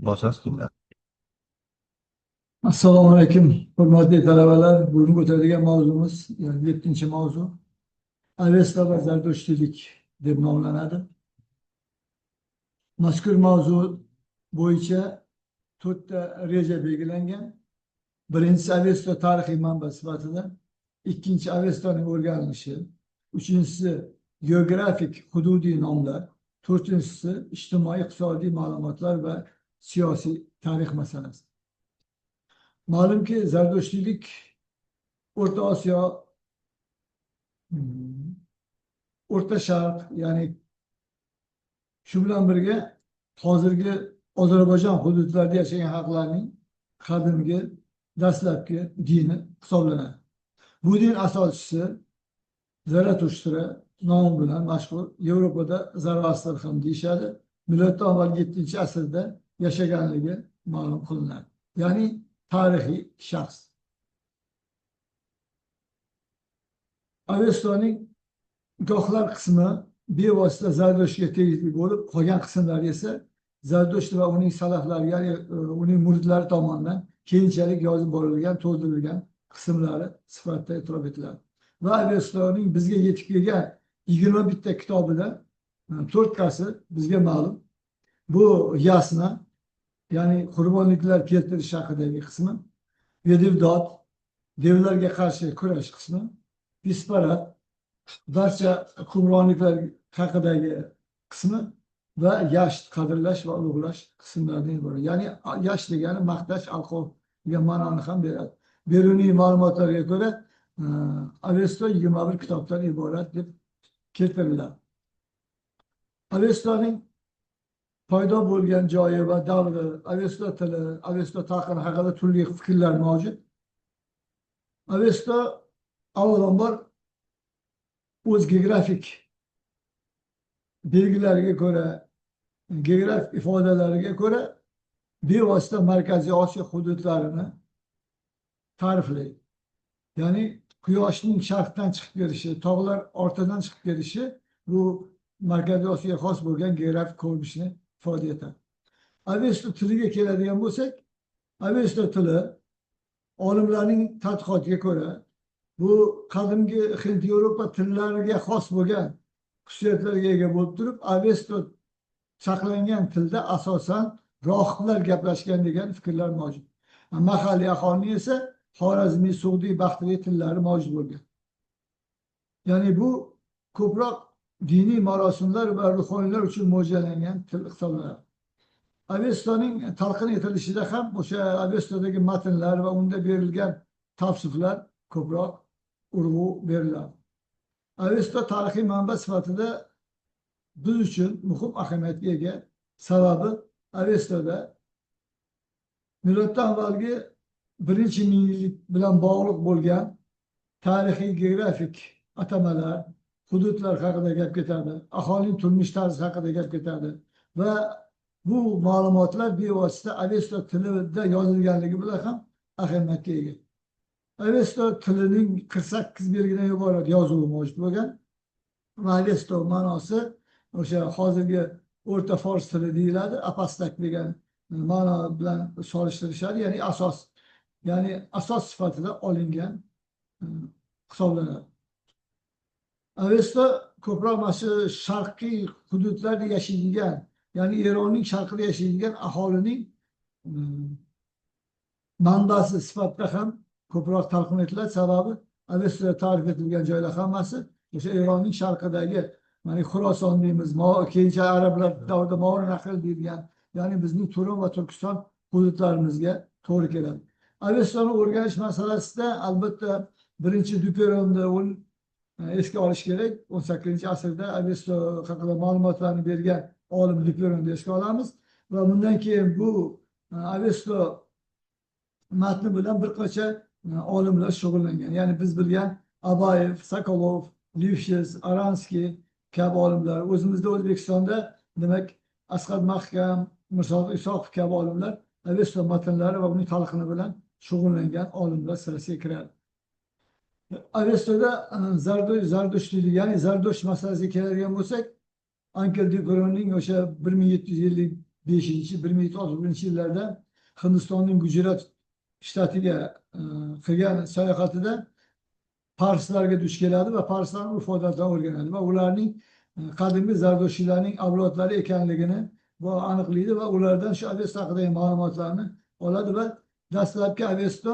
Bosasiz. Assalomu alaykum, hurmatli talabalar. Bugungi o'tadigan mavzumiz, ya'ni 7-mavzu Avesto va Zardushtiylik deb nomlanadi. Mazkur mavzu bo'yicha to'rtta reja belgilangan. Birinchisi Avesto tarixiy manba sifatida, ikkinchi Avestoning o'rganilishi, uchinchisi geografik hududiy nomlar, to'rtinchisi ijtimoiy iqtisodiy ma'lumotlar va siyosiy tarix masalasi. Ma'lumki, Zardushtiylik O'rta Osiyo, O'rta Sharq, ya'ni shu bilan birga hozirgi Ozarbayjon hududlarida yashagan xalqlarning qadimgi dastlabki dini hisoblanadi. Bu din asoschisi Zaratushtra nomi bilan mashhur, Yevropada Zoroastr ham deyishadi. Miloddan avval 7-asrda yashaganligi ma'lum qilinadi. Ya'ni tarixiy shaxs. Avestoning gohlar qismi bevosita Zardushtga tegishli bo'lib, qolgan qismlari esa Zardusht va uning salaflari, ya'ni uning muridlari tomonidan keyinchalik yozib borilgan, to'ldirilgan qismlari sifatida e'tirof etiladi. Va Avestoning bizga yetib kelgan 21 ta kitobida 4tasi bizga ma'lum. Bu Yasna, ya'ni qurbonliklar keltirish haqidagi qismi, Vedivdod, devlarga qarshi kurash qismi, Visparat, barcha hukmronliklar haqidagi qismi va Yasht, qadrlash va ulug'lash qismlaridan iborat. Ya'ni Yasht degani maqtash, alqob degan ma'noni ham beradi. Beruniy ma'lumotlariga ko'ra Avesto 21 kitobdan iborat deb keltiriladi. Avestoning paydo bo'lgan joyi va davri, Avesto tili, Avesto talqini haqida turli fikrlar mavjud. Avesto avvalambor o'z geografik belgilariga ko'ra, geografik ifodalariga ko'ra bevosita Markaziy Osiyo hududlarini ta'riflaydi. Ya'ni quyoshning sharqdan chiqib kelishi, tog'lar ortidan chiqib kelishi bu Markaziy Osiyoga xos bo'lgan geografik ko'rinishni ifoda etadi. Avesto tiliga keladigan bo'lsak, Avesto tili olimlarning tadqiqotiga ko'ra bu qadimgi Hind-Yevropa tillariga xos bo'lgan xususiyatlarga ega bo'lib turib, Avesto saqlangan tilda asosan rohiblar gaplashgan degan fikrlar mavjud. Mahalliy aholining esa Xorazmiy, Sug'diy, Baxtli tillari mavjud bo'lgan. Ya'ni bu ko'proq diniy marosimlar va ruhoniylar uchun mo'ljallangan til hisoblanadi. Avestoning talqin etilishida ham o'sha Avestodagi matnlar va unda berilgan tavsiflar ko'proq urg'u beriladi. Avesto tarixiy manba sifatida biz uchun muhim ahamiyatga ega. Sababi Avestoda miloddan avvalgi 1-mingyillik bilan bog'liq bo'lgan tarixiy geografik atamalar, hududlar haqida gap ketadi, aholining turmush tarzi haqida gap ketadi va bu ma'lumotlar bevosita Avesto tilida yozilganligi bilan ham ahamiyatga ega. Avesto tilining 48 belgidan iborat yozuvi mavjud bo'lgan va Avesto ma'nosi o'sha hozirgi o'rta fors tili deyiladi, apastak degan ma'no bilan solishtirishadi, ya'ni asos, ya'ni asos sifatida olingan hisoblanadi. Avesto ko'proq mana shu sharqiy hududlarda yashaydigan, ya'ni Eronning sharqida yashaydigan aholining manbasi sifatida ham ko'proq talqin etiladi. Sababi Avestoda ta'rif etilgan joylar hammasi o'sha Eronning sharqidagi, ya'ni Xuroson deymiz, keyinchalik arablar davrida Movarounnahr deyilgan, ya'ni bizning Turon va Turkiston hududlarimizga to'g'ri keladi. Avestoni o'rganish masalasida albatta birinchi Duperonni esga olish kerak. 18-asrda Avesto haqida ma'lumotlarni bergan olim Duperonni esga olamiz va bundan keyin bu Avesto matni bilan bir qancha olimlar shug'ullangan. Ya'ni biz bilgan Abayev, Sokolov, Lifshits, Aranskiy kabi olimlar, o'zimizda O'zbekistonda demak Asqar Mahkam, Mirzo Isoqov kabi olimlar Avesto matnlari va uning talqini bilan shug'ullangan olimlar sirasiga kiradi. Avestoda Zardushtiylik, ya'ni Zardusht masalasiga keladigan bo'lsak, Ankel Duperonning o'sha 1750 1761 yillarda Hindistonning Gujarat shtatiga qilgan sayohatida parslarga duch keladi va parslarning urf odatlarini o'rganadi va ularning qadimgi zardoshiylarning avlodlari ekanligini bu aniqlaydi va ulardan shu Avesto haqidagi ma'lumotlarni oladi va dastlabki Avesto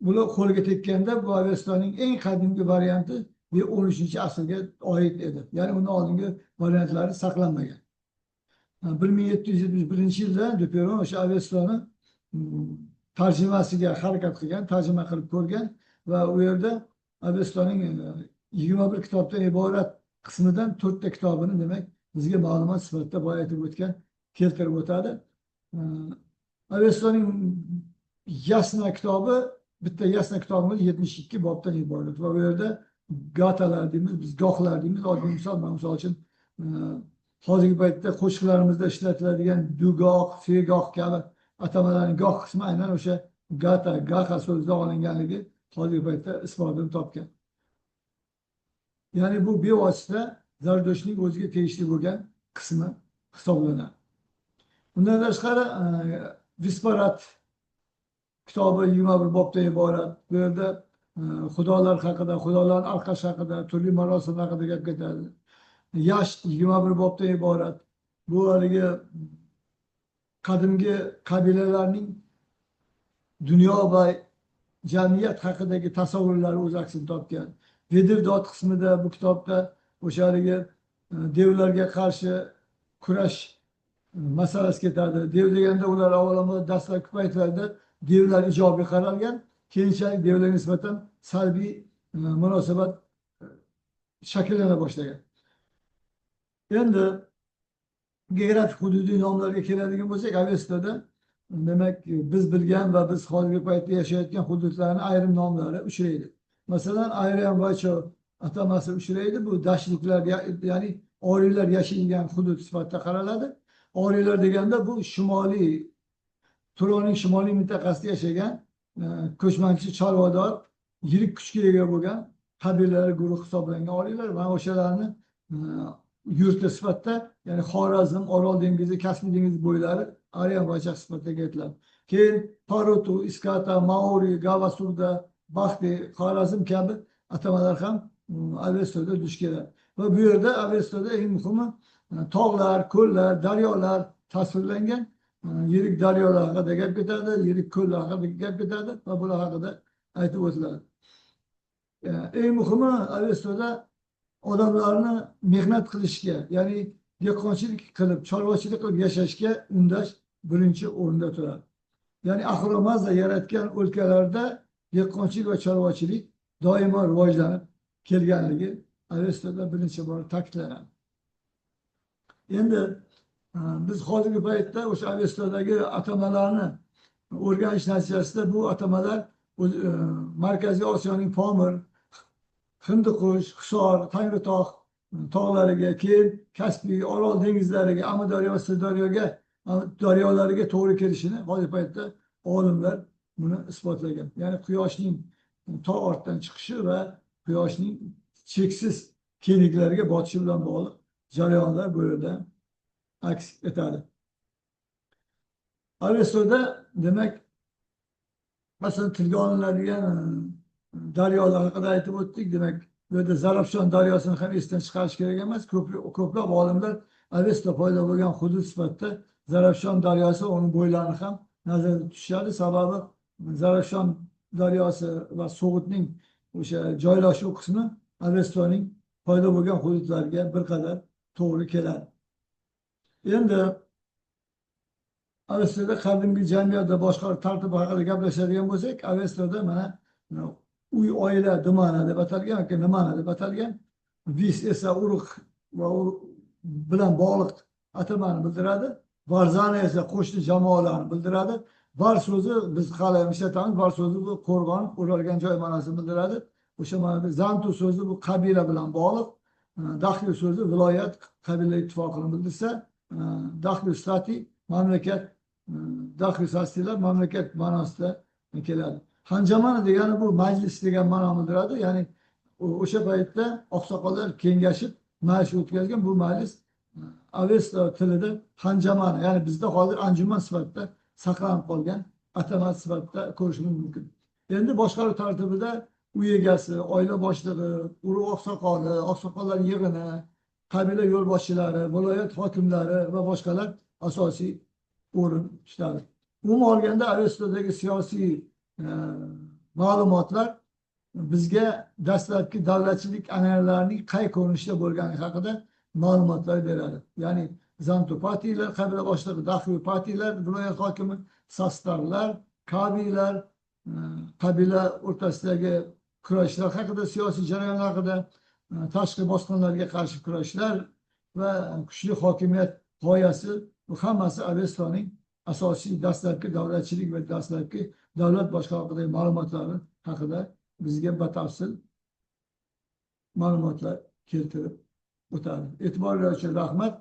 bular qo'lga tekkanda bu Avestoning eng qadimgi varianti 13 asrga oid edi. Ya'ni undan oldingi variantlari saqlanmagan. 1771 yilda Duperon o'sha Avestoni tarjimasiga harakat qilgan, tarjima qilib ko'rgan va u yerda Avestoning 21 kitobdan iborat qismidan 4 ta kitobini demak bizga ma'lumot sifatida boya aytib o'tgan keltirib o'tadi. Avestoning Yasna kitobi, bitta Yasna kitobimiz 72 bobdan iborat va u yerda gatalar deymiz, biz gohlar deymiz. Oddiy misol, mana misol uchun hozirgi paytda qo'shiqlarimizda ishlatiladigan dugoh, fegoh kabi atamalarning goh qismi aynan o'sha gata, gaha so'zidan olinganligi hozirgi paytda isbotini topgan. Ya'ni bu bevosita Zardoshning o'ziga tegishli bo'lgan qismi hisoblanadi. Undan tashqari Visparat kitobi 21 bobdan iborat. Bu yerda xudolar haqida, xudolarning arqash haqida, turli marosim haqida gap ketadi. Yasht 21 bobdan iborat. Bu haligi qadimgi qabilalarning dunyo va jamiyat haqidagi tasavvurlari o'z aksini topgan. Vedirdod qismida bu kitobda o'sha haligi devlarga qarshi kurash masalasi ketadi. Dev deganda ular avvalambor dastlabki paytlarda devlar ijobiy qaralgan, keyinchalik devlarga nisbatan salbiy munosabat shakllana boshlagan. Endi geografik hududiy nomlarga keladigan bo'lsak, Avestoda demak biz bilgan va biz hozirgi paytda yashayotgan hududlarning ayrim nomlari uchraydi. Masalan, Ayrian Vacho atamasi uchraydi. Bu dashtliklar, ya'ni oriylar yashaydigan hudud sifatida qaraladi. Oriylar deganda bu shimoliy Turonning shimoliy mintaqasida yashagan ko'chmanchi chorvador, yirik kuchga ega bo'lgan qabilalar guruhi hisoblangan oriylar va o'shalarni yurti sifatida, ya'ni Xorazm, Orol dengizi, Kaspiy dengizi bo'ylari Aryan Vachaq sifatida aytiladi. Keyin Parutu, Iskata, Maori, Gavasurda, Baxti, Xorazm kabi atamalar ham Avestoda duch keladi. Va bu yerda Avestoda eng muhimi tog'lar, ko'llar, daryolar tasvirlangan. Yirik daryolar haqida gap ketadi, yirik ko'llar haqida gap ketadi va bular haqida aytib o'tiladi. Eng muhimi Avestoda odamlarni mehnat qilishga, ya'ni dehqonchilik qilib, chorvachilik qilib yashashga undash birinchi o'rinda turadi. Ya'ni Ahura Mazda yaratgan o'lkalarda dehqonchilik va chorvachilik doimo rivojlanib kelganligi Avestoda birinchi bor ta'kidlanadi. Endi biz hozirgi paytda o'sha Avestodagi atamalarni o'rganish natijasida bu atamalar Markaziy Osiyoning Pomir, Hinduqush, Hisor, Tangritog' tog'lariga, keyin Kaspiy, Orol dengizlariga, Amudaryo va Sirdaryoga daryolariga to'g'ri kelishini hozirgi paytda olimlar buni isbotlagan. Ya'ni quyoshning tog' ortidan chiqishi va quyoshning cheksiz kengliklarga botishi bilan bog'liq jarayonlar bu yerda aks etadi. Avestoda demak masalan tilga olinadigan daryolar haqida aytib o'tdik. Demak bu yerda Zarafshon daryosini ham esdan chiqarish kerak emas. Ko'plab olimlar Avesto paydo bo'lgan hudud sifatida Zarafshon daryosi va uning bo'ylarini ham nazarda tutishadi. Sababi Zarafshon daryosi va So'g'dning o'sha joylashuv qismi Avestoning paydo bo'lgan hududlarga bir qadar to'g'ri keladi. Endi Avestoda qadimgi jamiyat va boshqaruv tartibi haqida gaplashadigan bo'lsak, Avestoda mana uy oila dimana deb atalgan yoki nimana deb atalgan, vis esa urug' va bilan bog'liq atamani bildiradi. Varzana esa qo'shni jamoalarni bildiradi. Var so'zi biz hali ham ishlatamiz. Var so'zi bu qo'rg'on, o'ralgan joy ma'nosini bildiradi. O'sha ma'noda Zantu so'zi bu qabila bilan bog'liq. Daxli so'zi viloyat, qabila ittifoqini bildirsa, Daxli stati mamlakat, Daxli sastilar mamlakat ma'nosida keladi. Hanjamana degani bu majlis degan ma'no bildiradi. Ya'ni o'sha paytda oqsoqollar kengashib majlis o'tkazgan. Bu majlis Avesto tilida hanjamani, ya'ni bizda hozir anjuman sifatida saqlanib qolgan atama sifatida ko'rishimiz mumkin. Endi boshqaruv tartibida uy egasi, oila boshlig'i, urug' oqsoqoli, oqsoqollar yig'ini, qabila yo'lboshchilari, viloyat hokimlari va boshqalar asosiy o'rin tutadi. Umuman olganda, Avestodagi siyosiy ma'lumotlar bizga dastlabki davlatchilik an'analarining qay ko'rinishda bo'lgani haqida ma'lumotlar beradi. Ya'ni Zantupatiylar, qabila boshlig'i, Daxvipatiylar, viloyat hokimi, Sastarlar, Kabiylar, qabila o'rtasidagi kurashlar haqida, siyosiy jarayonlar haqida, tashqi bosqinlarga qarshi kurashlar va kuchli hokimiyat g'oyasi, bu hammasi Avestoning asosiy dastlabki davlatchilik va dastlabki davlat boshqaruvi haqidagi ma'lumotlari haqida bizga batafsil ma'lumotlar keltirib o'tadi. E'tiboringiz uchun rahmat.